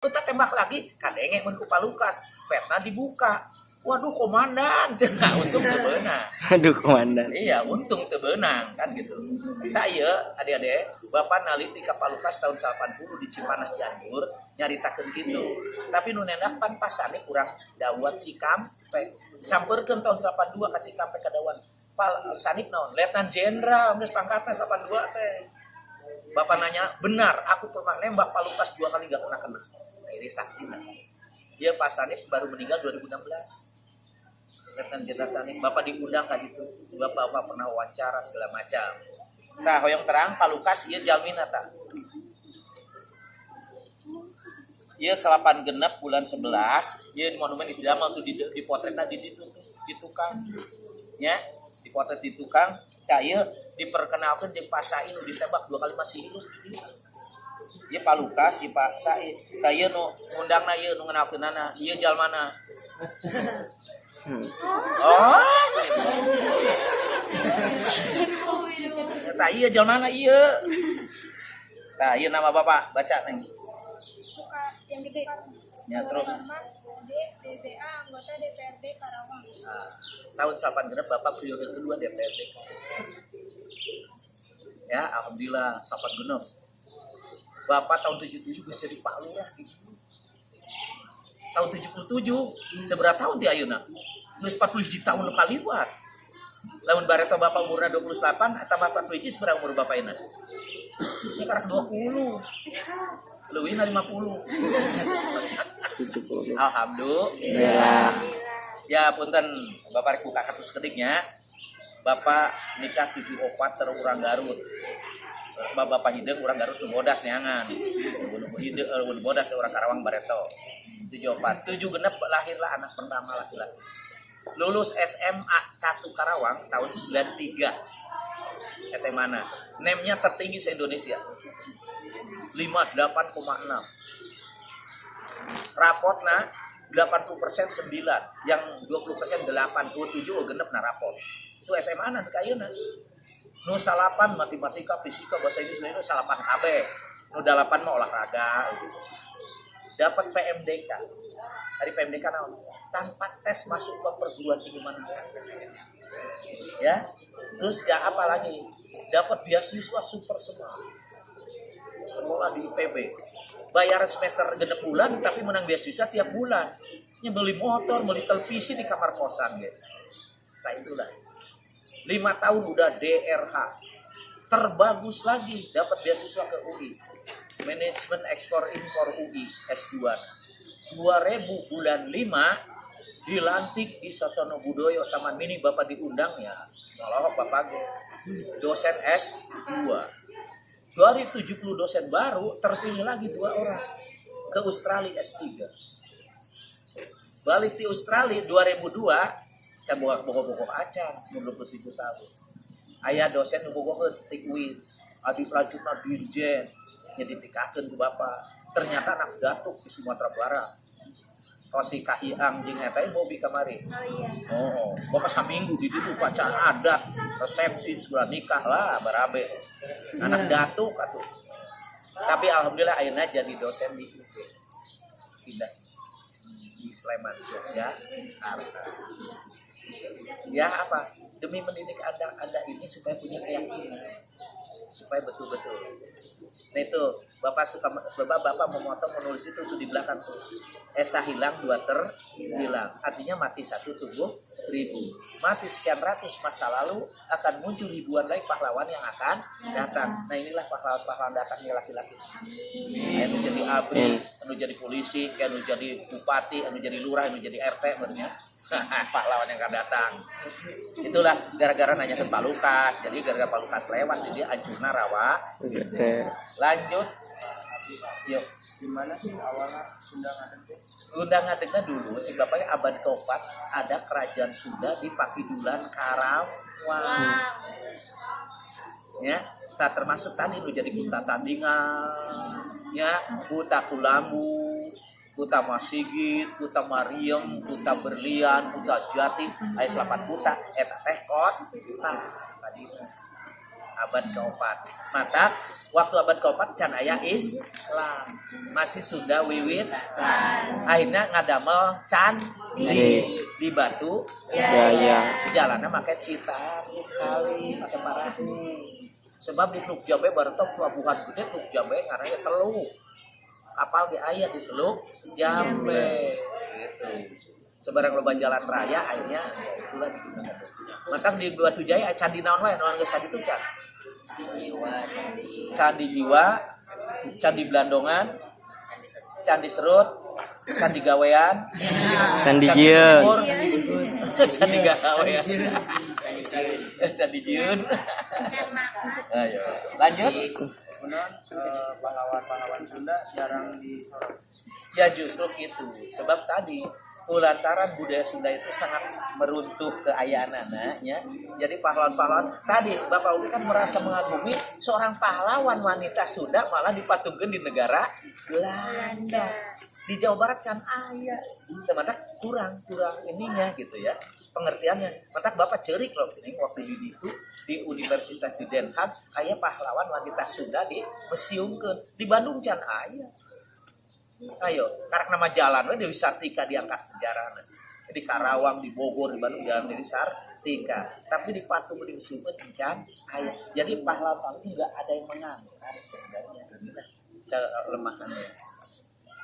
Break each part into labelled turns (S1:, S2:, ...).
S1: Kita tembak lagi, kadenge mun ku Pak Lukas, petna dibuka. "Waduh, komandan," cenah, untung teu beunang.
S2: Aduh, komandan.
S1: Iya, untung teu beunang kan gitu. Tak iya, adik-adik, Bapak naliti ka Pak Lukas tahun 80 di Cipanas, Cianjur, nyaritakeun gitu. Tapi nu nendak pan pasane kurang dawat Cikampek. Samperkeun tahun 82 ka Cikampek ka dawan. Pak Sanip naon? Letnan Jenderal geus pangkatna 82 teh. Bapak nanya, "Benar, aku pernah nembak Pak Lukas dua kali gak kena-kena?" Nah, ini saksinya. Dia Pak Sanip baru meninggal 2016. Letnan Jenderal Sanip, Bapak diundang kan itu. Sebab Bapak pernah wawancara segala macam. Nah, hoyong terang Pak Lukas ieu jalmina tah. Ieu 86 bulan 11, ieu monumen Istiqlal tuh di potretna di ditu tuh, di tukang. Ya, di potret di tukang. Tah, ieu diperkenalkan jeung Pak Sain nu ditembak dua kali masih hidup di ditu. Ieu Pak Lukas, ieu Pak Sain. Tah, ieu nu ngundangna, ieu nu ngenalkeunana, ieu jalmana. Oh. Tah, ieu jalmana ieu. Tah, ieu nama Bapak, baca, Neng.
S3: Suka yang gede.
S1: Ya, terus.
S3: Sukarman D DBA, anggota DPRD Karawang.
S1: Nah, tahun 86 Bapak periode kedua DPRD. Ya, alhamdulillah 86. Bapak tahun 77 geus jadi Pak Lurah gitu. Tahun 77, seberapa tahun ti ayeuna? Geus 40 tahun nu kaliwat. Lamun bareto Bapak umurna 28 tambah 40 hiji, seberapa umur Bapak ini? Ini karak 20. Leuwihna 50.
S2: 70.
S1: Alhamdulillah. Ya, punten, Bapak rek buka kartu sakediknya. Bapak nikah 74 sareng urang Garut. Bapak bapak hideung urang Garut nu bodas neangan. Nu hideung nu bodas urang Karawang bareto. 74. 76 lahirlah anak pertama laki-laki. Lulus SMA 1 Karawang tahun 93. SMA na. NEM-nya tertinggi se-Indonesia. 58,6. Rapotna 80% 9, yang 20% 8, oh 7, oh genep na rapot. Itu SMA na ayeuna. Nu salapan matematika, fisika, bahasa Inggris itu salapan KB. Nu dalapan mah olahraga gitu. Dapat PMDK. Hari PMDK naon? Tanpa tes masuk ke perguruan tinggi mana. Ya. Terus ya apa lagi? Dapat beasiswa super semua. Sekolah di IPB. Bayaran semester 6 bulan, tapi menang beasiswa tiap bulan. Ya, beli motor, beli televisi di kamar kosan gitu. Nah, itulah. 5 tahun udah DRH. Terbagus lagi dapat beasiswa ke UI. Manajemen Ekspor Impor UI S2. 2000 bulan 5 dilantik di Sosono Budoyo Taman Mini, Bapak diundang ya. Ngalorok Bapak ge. Dosen S2. Dari 70 dosen baru terpilih lagi dua orang ke Australia S3. Balik di Australia 2002, can boga bogoh-bogoh acan, umur 27 tahun. Aya dosen nu bogoheun ti UIN, abdi lanjutna dirjen, nya ditikakeun ku bapak. Ternyata anak datuk di Sumatera Barat. Kosi KIang jeung eta Bobi kamari.
S3: Oh iya.
S1: Oh, bapak saminggu di ditu upacara adat, resepsi, segala nikah lah, barabe. Anak datuk atuh. Tapi alhamdulillah akhirnya jadi dosen di UB. Pindah di Sleman, Jogja. Ya apa? Demi mendidik anda ini supaya punya keyakinan, supaya betul-betul. Nah, itu bapak suka, bapak bapak memotong, menulis itu tuh di belakang tuh. Esa hilang dua terhilang. Artinya mati satu tumbuh 1000. Mati sekian ratus masa lalu akan muncul ribuan lagi pahlawan yang akan datang. Nah, inilah pahlawan-pahlawan datangnya laki-laki. Anu jadi ABRI, anu jadi polisi, anu jadi bupati, anu jadi lurah, anu jadi RT maksudnya. Pahlawan yang akan datang. Itulah gara-gara nanya ke Pak Lukas. Jadi gara-gara Pak Lukas lewat, jadi hancurna rawa.
S2: Oke.
S1: Lanjut. Yuk.
S4: Gimana sih awalnya Sunda ngadeg teh?
S1: Sunda ngadegna dulu, cek bapaknya abad keempat ada kerajaan Sunda di Pakidulan Karawang. Ya, tak termasuk tadi nu jadi Kuta Tandingan, ya, Kuta Kulambu, Kuta Masigit, Kuta Mariam, Kuta Berlian, Kuta Jati, aya selapan kuta, eta teh kota tadi abad keempat. Mata Waktu abad keempat can aya Islam, masih Sunda wiwit. Akhirnya ngadamel candi di Batu
S2: Jaya.
S1: Jalannya pakai Citarum kali, pakai parahu. Sebab di Teluk Jambe baru tau pelabuhan gede Teluk Jambe karena ya teluk. Kapal di aya di Teluk Jambe gitu. Sebarang loba jalan raya akhirnya ya itulah digunakan. Matak di Batu Jaya candi naon wae, naon geus kaditu can?
S5: Candi Jiwa, Candi
S1: Candi Jiwa, Candi Blandongan,
S5: Candi Serut.
S1: Candi Serut, Candi Gawean,
S2: Candi Jieun.
S1: Sumur, Candi Gawean,
S5: Candi Jiun.
S1: Candi Jieun. Ayo, lanjut.
S4: Kunaon pahlawan-pahlawan Sunda jarang disorot?
S1: Ya justru gitu. Sebab tadi lantaran budaya Sunda itu sangat meruntuh keayaan ya. Jadi pahlawan-pahlawan tadi Bapak Umi kan merasa mengagumi seorang pahlawan wanita Sunda malah dipatungkan di negara Belanda. Di Jawa Barat can aya. Ternyata kurang kurang ininya gitu ya pengertiannya. Matak Bapak cerik loh ini waktu di itu di Universitas di Den Haag aya pahlawan wanita Sunda di museumkeun. Di Bandung can aya. Ayo, karena nama jalan we Dewi Sartika diangkat sejarah. Di Karawang, di Bogor, di Bandung jalan Dewi Sartika. Tapi di patung di museum can aya. Jadi pahlawan itu nggak ada yang mengangkat sebenarnya. Inilah kelemahannya.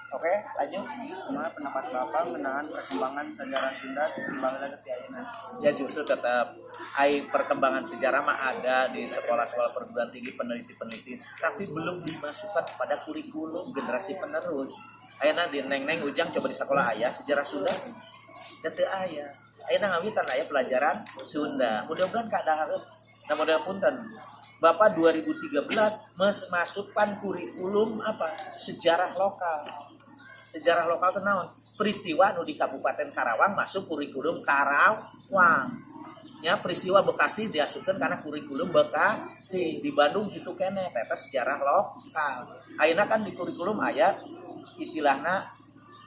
S1: Oke, lanjut.
S4: Kumaha pendapat Bapak ngeunaan perkembangan sejarah Sunda di baheula nepi ayeuna?
S1: Ya justru tetap ai perkembangan sejarah mah ada di sekolah-sekolah perguruan tinggi, peneliti-peneliti, tapi belum dimasukkan kepada kurikulum generasi penerus. Ayeuna di neng-neng ujang coba di sekolah aya sejarah Sunda da teu aya. Ayeuna ngawitan aya pelajaran Sunda, mudah-mudahan keadaan. Nah, mudah punten Bapak 2013 masukkan kurikulum apa sejarah lokal. Sejarah lokal teh naon? Peristiwa nu di Kabupaten Karawang masuk kurikulum Karawang ya, peristiwa Bekasi diasupkan karena kurikulum Bekasi, di Bandung gitu keneh. Eta sejarah lokal. Ayeuna kan di kurikulum aya istilahna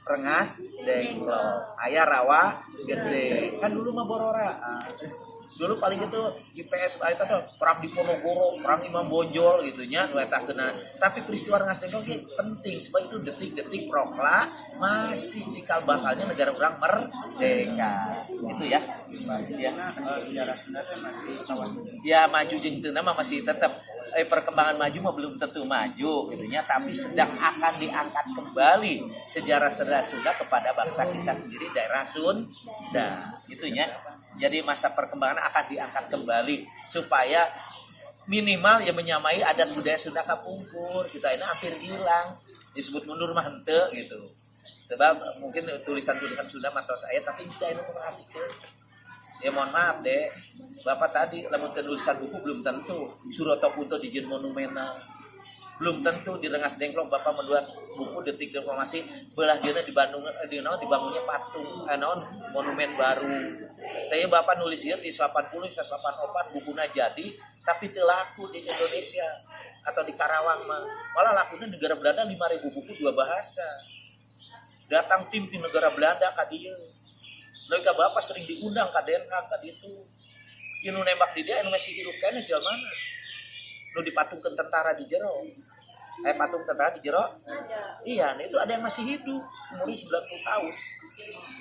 S1: Rengas Dengklok, aya Rawa Gede. Kan dulu mah borora. Dulu paling itu IPS itu tuh perang Diponegoro, perang Imam Bonjol gitu nya nu eta kena. Tapi peristiwa Rengas Dengklok ge penting sebab itu detik-detik proklamasi, cikal bakalnya negara urang merdeka itu ya. Ya.
S4: Nah, sejarah Sunda teh maju atawa henteu?
S1: Ya maju jeung teu mah masih tetap perkembangan maju mah belum tentu maju gitu nya, tapi sedang akan diangkat kembali sejarah-sejarah Sunda kepada bangsa kita sendiri, daerah Sunda gitu nya. Jadi masa perkembangan akan diangkat kembali supaya minimal ya menyamai adat budaya Sunda kapungkur. Kita ini hampir hilang, disebut mundur mah henteu gitu, sebab mungkin tulisan-tulisan Sunda mah tos aya, tapi kita ini memperhatikan. Ya mohon maaf deh, Bapak tadi lamun teu tulisan buku belum tentu Suroto Kunto dijieun monumenal, belum tentu di Rengas Dengklok Bapak membuat buku detik informasi belah dieuna di Bandung di naon dibangunnya patung naon monumen baru. Tapi Bapak nulis ieu di 80 84 bukuna jadi, tapi teu laku di Indonesia atau di Karawang mah. Malah lakunya negara Belanda, 5000 buku dua bahasa. Datang tim di negara Belanda ka dieu. Mereka Bapak sering diundang ke Den Haag ka ditu. Ieu nu nembak di dia anu masih hirup keneh jelema. Nu dipatungkeun tentara di jero. Patung tentara di jero?
S3: Ada.
S1: Iya, nah itu ada yang masih hidup, umurnya 90 tahun.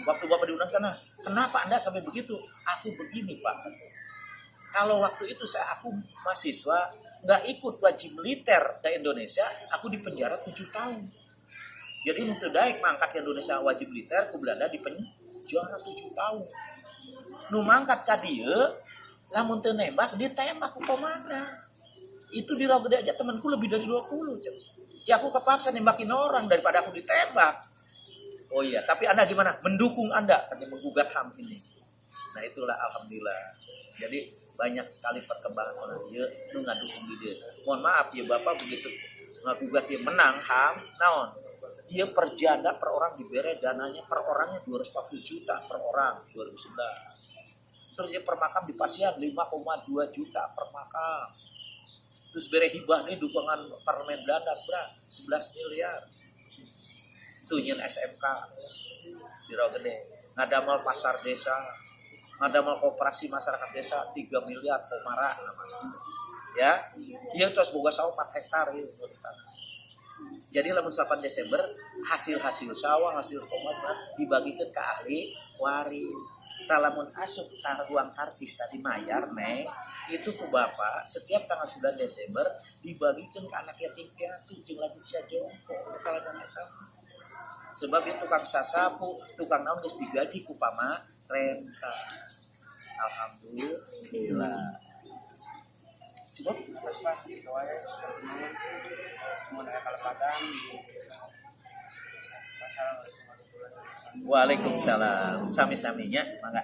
S1: Waktu Bapak diundang sana, kenapa Anda sampai begitu? Aku begini, Pak. Kalau waktu itu saya aku mahasiswa, nggak ikut wajib militer ke Indonesia, aku di penjara 7 tahun. Jadi untuk daek mangkat ke Indonesia wajib militer, ke Belanda di penjara 7 tahun. Nu mangkat ka dieu, lamun teu nembak, ditembak ku komandan. Itu di Rawa Gede aja temanku lebih dari 20, cek. Ya aku kepaksa nembakin orang daripada aku ditembak. Oh iya, tapi Anda gimana? Mendukung Anda karena menggugat HAM ini. Nah itulah, alhamdulillah. Jadi banyak sekali perkembangan orang dia nu ngadukung di dia. Mohon maaf ya, Bapak begitu ngagugat dia menang HAM, naon? Dia per janda per orang diberi dananya per orangnya 240 juta per orang 2011. Terus dia per makam di Pasian 5,2 juta per makam. Terus bere hibah nih dukungan parlemen Belanda seberapa? 11 miliar. Itu nyieun SMK di Rawa Gede. Ngadamel pasar desa, ngadamel koperasi masyarakat desa 3 miliar komara namanya. Ya, ieu tos boga sawah 4 hektar ieu tanah. Jadi lamun 8 Desember hasil-hasil sawah, hasil komas dibagikan ke ahli waris. Tah, lamun asup ka ruang karcis tadi mayar, Neng, itu ku bapak setiap tanggal 9 Desember dibagikan ke anak yatim piatu jeung lanjut sia jompo lamun eta. Sebab itu tukang sasapu, tukang naon geus digaji ku pamarentah. Alhamdulillah. Cukup?
S4: Terus pas gitu wae, nuhun. Mun aya kalepatan. Wassalamualaikum warahmatullahi wabarakatuh.
S1: Waalaikumsalam. Sami-saminya, mangga.